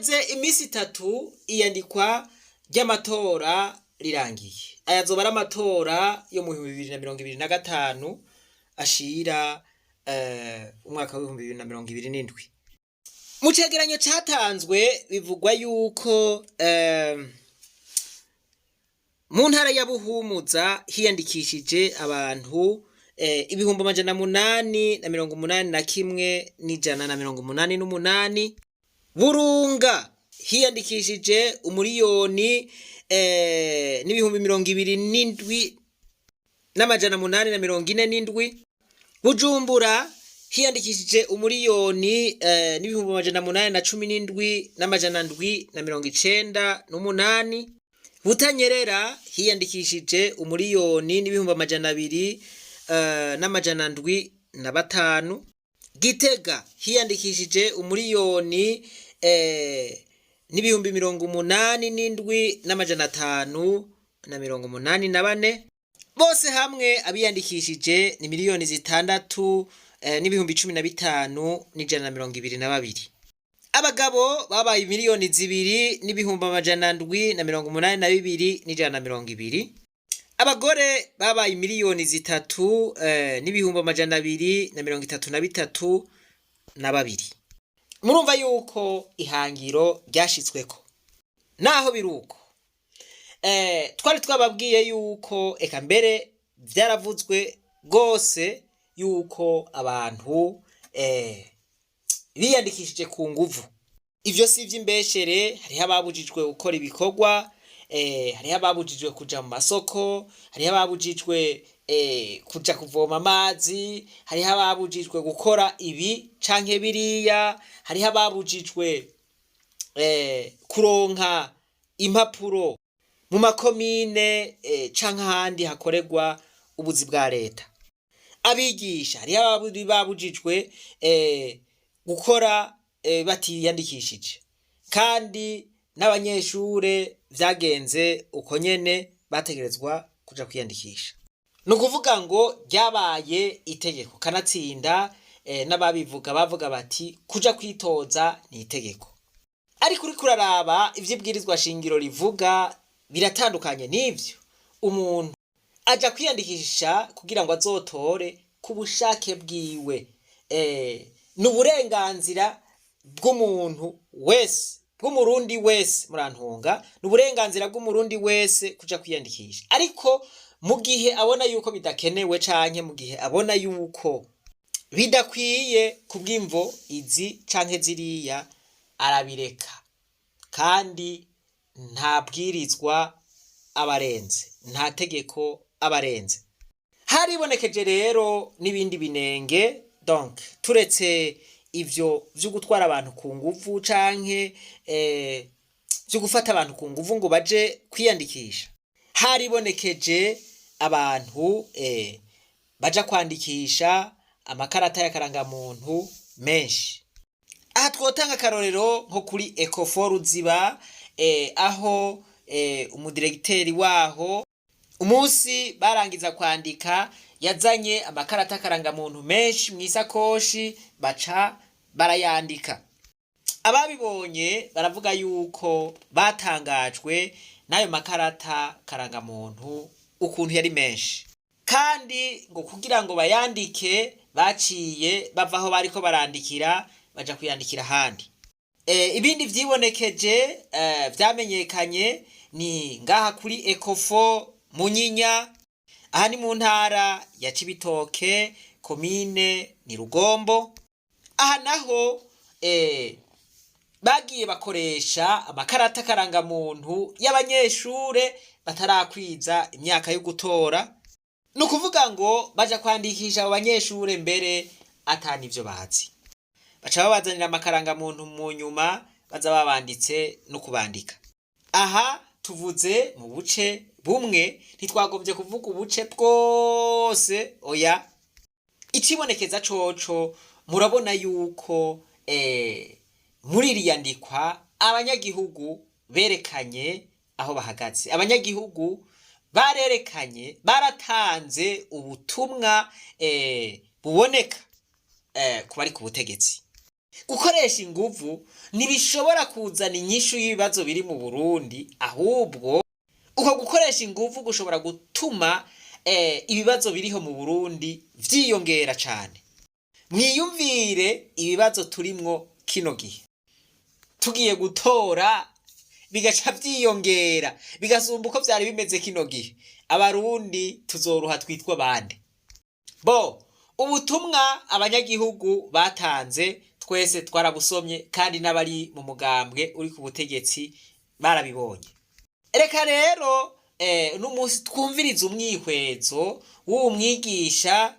Haheze iminsi 3 iyandikwa ry'amatora rirangiye. Aya azoba ari amatora yo mu 2025 ashira umwaka w'2027. Mu cegeranyo catanzwe bivugwa yuko mu ntara ya Buhumuza hiyandikishije abantu 881,188. Burunga hiyandikishije 1 000 027,847. Bujumbura hiyandikishije 1 817,798. Butanyerera hiyandikishije 1 200,705. Gitega hiyandikishije 1 087,584. Bose hamwe abiyandikishije ni 6 015,122. Abagabo babaye 2 782,120. Abagore babaye 3 233,002. Murumva yuko ihangiro ryashitsweko. Naho biruko, twari twababwiye yuko, eka mbere vyaravuzwe rwose yuko abantu biyandikishije ku nguvu. Ivyo si ivy'imbeshere. Hariho ababujijwe gukora ibikorwa, hariho ababujijwe kuja mu masoko, hariho ababujijwe kuja kuvoma amazi, hariho ababujijwe gukora ibi canke biriya, hariho ababujijwe kuronka impapuro mu makomine canke ahandi hakorerwa ubuzi bwa leta. Abigisha, hariho babujijwe gukora batiyandikishije, kandi n'abanyeshure vyagenze uko nyene, bategerezwa kuja kwiyandikisha. Ni ukuvuga ngo ryabaye itegeko, kanatsinda n'ababivuga bavuga bati kuja kwitoza ni itegeko. Ariko uriko uraraba ivy'ibwirizwa shingiro rivuga biratandukanye n'ivyo. Umuntu aja kwiyandikisha kugira ngo azotore ku bushake bwiwe. Ni uburenganzira bw'umuntu wese, bw'Umurundi wese, murantunga, ni uburenganzira bw'Umurundi wese kuja kwiyandikisha. Ariko mu gihe abona yuko bidakenewe canke mu gihe abona yuko bidakwiye kubw'imvo izi canke ziriya, arabireka, kandi nta bwirizwa abarenze, nta tegeko abarenze. Haribonekeje rero n'ibindi binenge. Donc turetse ivyo vyo gutwara abantu ku nguvu canke vyo gufata abantu ku nguvu ngo baje kwiyandikisha, haribonekeje abantu baja kwandikisha amakarata y'akarangamuntu menshi. Aha twotanga akarorero nko kuri Ecofo Ruziba, aho umudiregiteri waho umunsi barangiza kwandika yazanye amakarata akarangamuntu menshi mw'isakoshi, baca barayandika. Ababibonye baravuga yuko batangajwe n'ayo makarata karangamuntu ukuntu yari menshi, kandi ngo kugira ngo bayandike baciye bava aho bariko barandikira baja kuyandikira ahandi. Ibindi vyibonekeje, vyamenyekanye, ni ngaha kuri Ecofo Munyinya. Aha ni mu ntara ya Cibitoke, komine ni Rugombo. Aha naho bagiye bakoresha amakarata karangamuntu y'abanyeshure batarakwiza imyaka yo gutora. Ni ukuvuga ngo baja kwandikisha abo banyeshure mbere atani ivyo bazi, baca babazanira amakarangamuntu mu nyuma baza babanditse no kubandika. Aha tuvuze mu buce bumwe, ntitwagombye kuvuga ubuce bwose, oya. Icibonekeza coco, murabona yuko muri iri yandikwa abanyagihugu berekanye aho bahagaze. Abanyagihugu barerekanye, baratanze ubutumwa buboneka ku bari ku butegetsi. Gukoresha inguvu ntibishobora kuzana inyishu y'ibibazo biri mu Burundi, ahubwo uko gukoresha inguvu gushobora gutuma ibibazo biriho mu Burundi vyiyongera cane. Mwiyumvire ibibazo turimwo kino gihe, tugiye gutora bigaca vyiyongera bigasumba uko vyari bimeze kino gihe, Abarundi tuzoruha twitwa bande? Bo ubutumwa abanyagihugu batanze twese twarabusomye, kandi n'abari mu mugambwe uri ku butegetsi barabibonye. Reka rero n'umunsi twumvirize umwihwezo w'uwu mwigisha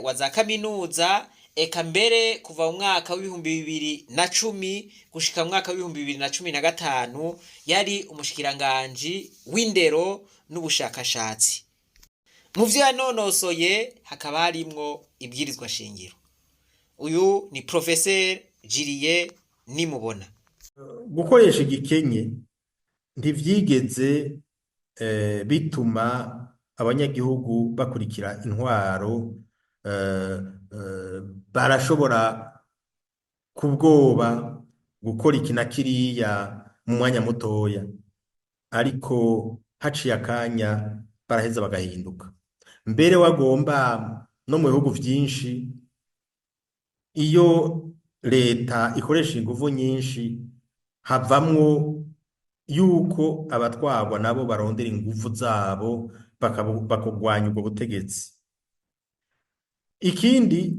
wa za kaminuza, eka mbere kuva mu mwaka w'2010 gushika mu mwaka w'2015 yari umushikiranganji w'indero n'ubushakashatsi. Mu vyo yanonosoye hakaba harimwo ibwirizwa shingiro. Uyu ni Professeur Julien Nimubona. Gukoresha igikenye ntivyigeze bituma abanyagihugu bakurikira intwaro. Barashobora kubwoba gukora iki na kiriya mu mwanya mutoya, ariko haciye akanya baraheza bagahinduka. Mbere wagomba no mu bihugu vyinshi, iyo leta ikoresha inguvu nyinshi, havamwo yuko abatwarwa nabo barondera inguvu zabo bakagwanya ubwo butegetsi. Ikindi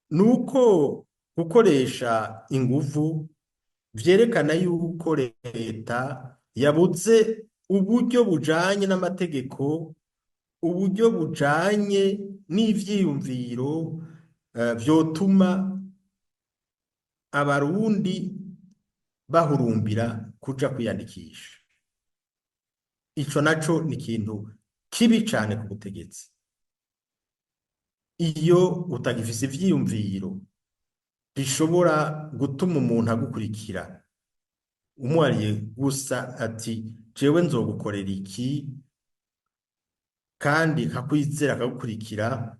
ni uko gukoresha inguvu vyerekana yuko leta yabuze uburyo bujanye n'amategeko, uburyo bujanye n'ivyiyumviro vyotuma Abarundi bahurumbira kuja kwiyandikisha. Ico naco ni ikintu kibi cane ku butegetsi. Iyo utagifise ivyiyumviro bishobora gutuma umuntu agukurikira, umuhariye gusa ati jewe nzogukorera iki, kandi akakwizera akagukurikira,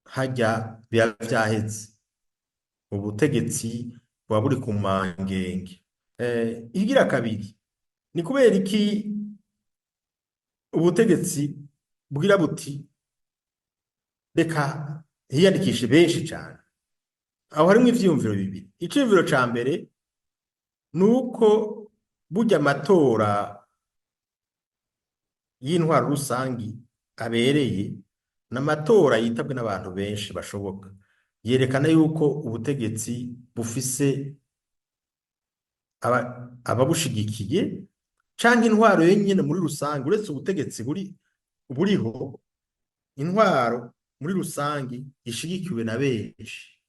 harya biba vyaheze. Ubutegetsi buba buri ku mangenge. Ikigira kabiri ni kubera iki ubutegetsi bwira buti reka hiyandikishe benshi cane? Aho harimwo ivyiyumviro bibiri. Iciyumviro ca mbere ni uko burya amatora y'intwaro rusangi abereye n'amatora yitabwe n'abantu benshi bashoboka, yerekana yuko ubutegetsi bufise ababushigikiye canke intwaro yenyene muri rusange. Uretse ubutegetsi buriho, intwaro muri rusange ishigikiwe na benshi,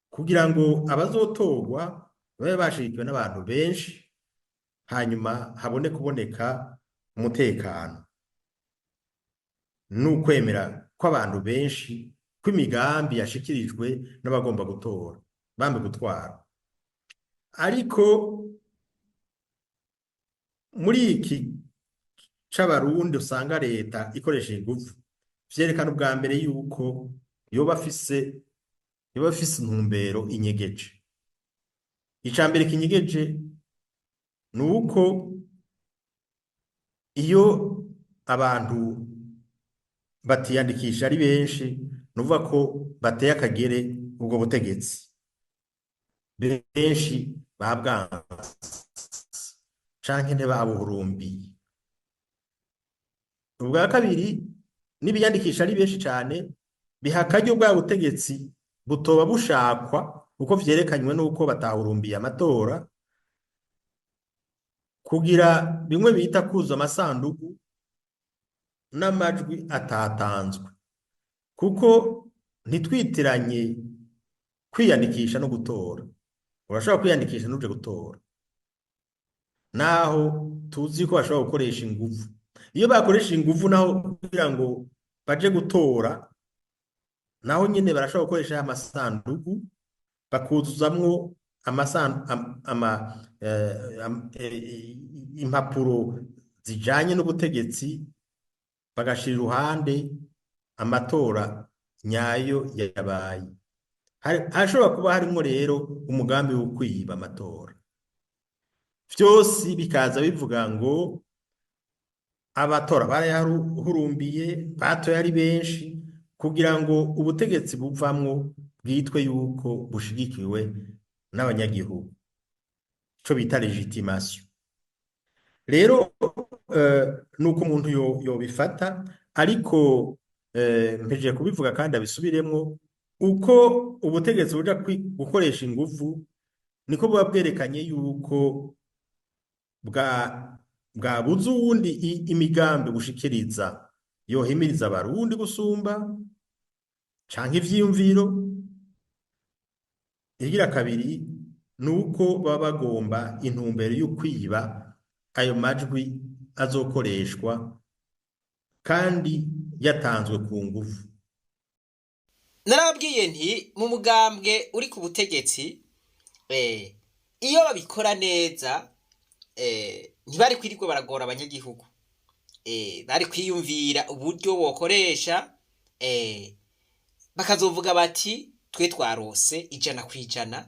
kugira ngo abazotorwa babe bashigikiwe n'abantu benshi, hanyuma habone kuboneka umutekano n'ukwemera kw'abantu benshi kw'imigambi yashikirijwe n'abagomba gutora bambe gutwara. Ariko muri iki c'Abarundi usanga leta ikoresha inguvu, vyerekana ubwa mbere yuko yoba afise intumbero inyegeje. Ica mbere kinyegeje ni uko iyo abantu batiyandikisha ari benshi, nuvuga ko bateye akagere ubwo butegetsi, benshi babwanse canke ntibabuhurumbiye. Ubwa kabiri, n'ibiyandikisha ari benshi cane, biha akaryo bwa butegetsi butoba bushakwa, kuko vyerekanywe n'uko batahurumbiye amatora, kugira bimwe bita kuza amasandugu n'amajwi atatanzwe. Kuko ntitwitiranye kwiyandikisha no gutora. Urashobora kwiyandikisha ntuje gutora, naho tuzi ko bashobora gukoresha inguvu. Iyo bakoresha inguvu naho kugira ngo baje gutora, naho nyene barashobora gukoresha ya masandugu bakuzuzamwo impapuro zijanye n'ubutegetsi, bagashira iruhande amatora. nyayo yabaye. Hashobora kuba harimwo rero umugambi wo kwiba amatora, vyose bikaza bivuga ngo abatora barayahurumbiye, batoye ari benshi, kugira ngo ubutegetsi buvamwo bwitwe yuko bushigikiwe n'abanyagihugu, ico bita légitimation. Rero nuko umuntu yobifata, ariko mpejeje kubivuga kandi abisubiremwo: uko ubutegetsi buja gukoresha inguvu, niko buba bwerekanye yuko bwabuze uwundi imigambi bushikiriza yohimiriza Abarundi gusumba canke ivyiyumviro. Igira kabiri nuko baba bagomba intumbero yo kwiba ayo majwi azokoreshwa kandi yatanzwe ku nguvu. Narababwiye nti mu mugambwe uri ku butegetsi, iyo babikora neza, ntibari kwirirwa baragora abanyagihugu, bari kwiyumvira uburyo bokoresha, bakazovuga bati twe twarose 100%,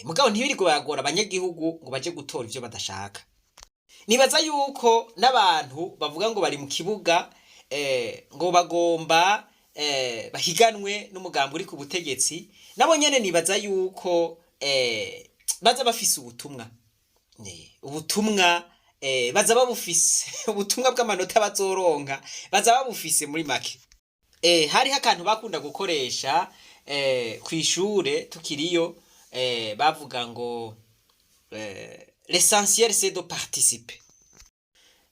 mugabo ntibirirwe baragora abanyagihugu ngo baje gutora ivyo badashaka. Nibaza yuko n'abantu bavuga ngo bari mu kibuga, ngo bagomba bahiganwe n'umugambi uri ku butegetsi, nabo nyene nibaza yuko baza bafise ubutumwa, ubutumwa baza babufise, ubutumwa bw'amanota bazoronka baza babufise. Muri make, hariho akantu bakunda gukoresha kw'ishure tukiriyo, bavuga ngo "L'essentiel, c'est de participer."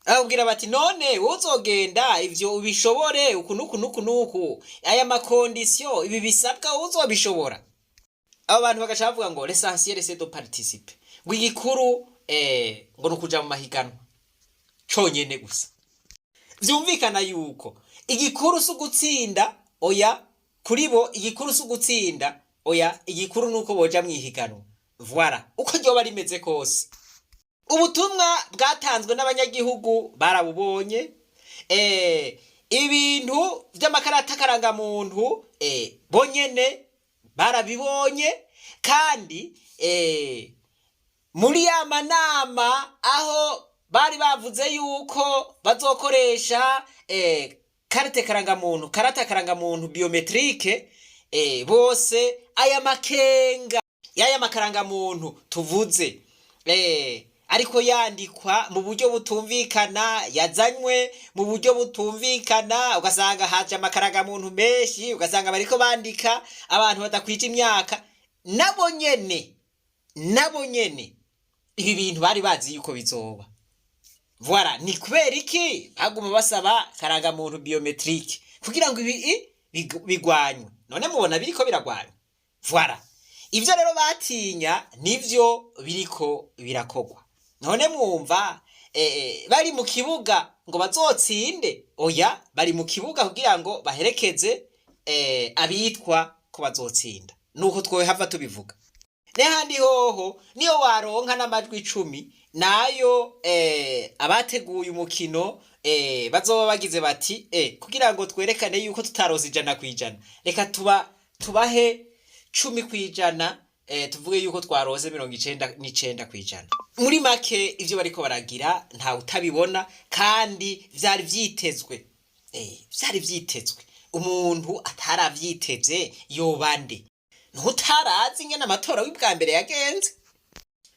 Ababwira bati none uzogenda ivyo ubishobore uku nuku nuku nuku, aya ma conditions, ibi bisabwa, uzobishobora? Abo bantu bagaca bavuga ngo "L'essentiel, c'est de participer", ngo igikuru ngo ni ukuja mu mahiganwa conyene gusa. Vyumvikana yuko igikuru si ugutsinda, oya. Kuri bo igikuru si ugutsinda, oya. Igikuru nuko boja mwihiganwa, voilà, uko ryoba rimeze kose. Ubutumwa bwatanzwe n'abanyagihugu barabubonye. Ibintu vy'amakarata karangamuntu, bonyene barabibonye. Kandi muri ya manama aho bari bavuze yuko bazokoresha carte karangamuntu, karata karangamuntu biométrique, bose aya makenga y'aya makarangamuntu tuvuze, ariko yandikwa mu buryo butumvikana, yazanywe mu buryo butumvikana, ugasanga haje amakarangamuntu menshi, ugasanga bariko bandika abantu badakwije imyaka, nabo nyene ibi bintu bari bazi yuko bizoba. Voilà, ni kubera iki baguma basaba karangamuntu biométrique? Kugira ngo ibi bigwanywe. None mubona biriko biragwanywa? Voilà, ivyo rero batinya nivyo biriko birakogwa. None mwumva bari mu kibuga ngo bazotsinde? Oya, bari mu kibuga kugira ngo baherekeze abitwa ko bazotsinda. Nuko twohava tubivuga. N'ahandi hoho niyo waronka n'amajwi 10, nayo abateguye umukino bazoba bagize bati kugira ngo twerekane yuko tutarose 100%, reka tubahe 10%, tuvuge yuko twarose 99%. Muri make, ivyo bariko baragira ntawe utabibona, kandi vyari vyitezwe, vyari vyitezwe. Umuntu ataravyiteze yoba nde? Ntutarazi ingene amatora w'ibwa mbere yagenze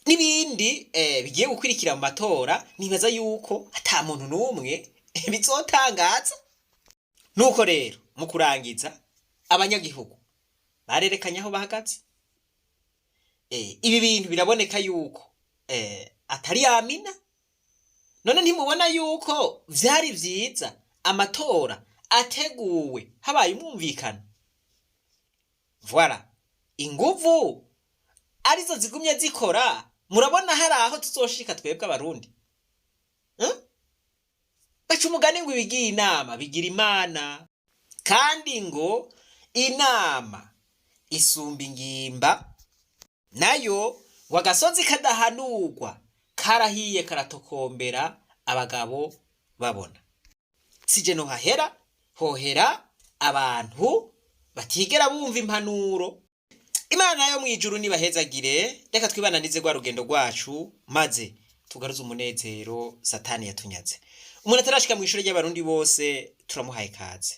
n'ibindi bigiye gukurikira mu matora. Nibaza yuko ata muntu n'umwe bizotangaza. Nuko rero mu kurangiza, abanyagihugu barerekanye aho bahagaze. Ibi bintu biraboneka yuko atari yamina. None ntimubona yuko vyari vyiza amatora ateguwe habaye umwumvikano? Voilà, inguvu arizo zigumye zikora. Murabona hari aho tuzoshika twebwe Abarundi? Baca umugani ngo ibigiye inama bigira Imana, kandi ngo inama isumba ingimba. Nayo ngo agasozi kadahanurwa karahiye karatokombera abagabo babona. Sije no hahera hohera abantu. Batigera bumva impanuro. Imana yo mw'ijuru nibahezagire. Reka twibananize rwa rugendo rwacu, maze tugaruze umunezero Satani yatunyaze. Umuntu atarashika mw'ishure ry'Abarundi bose, turamuhaye kaze.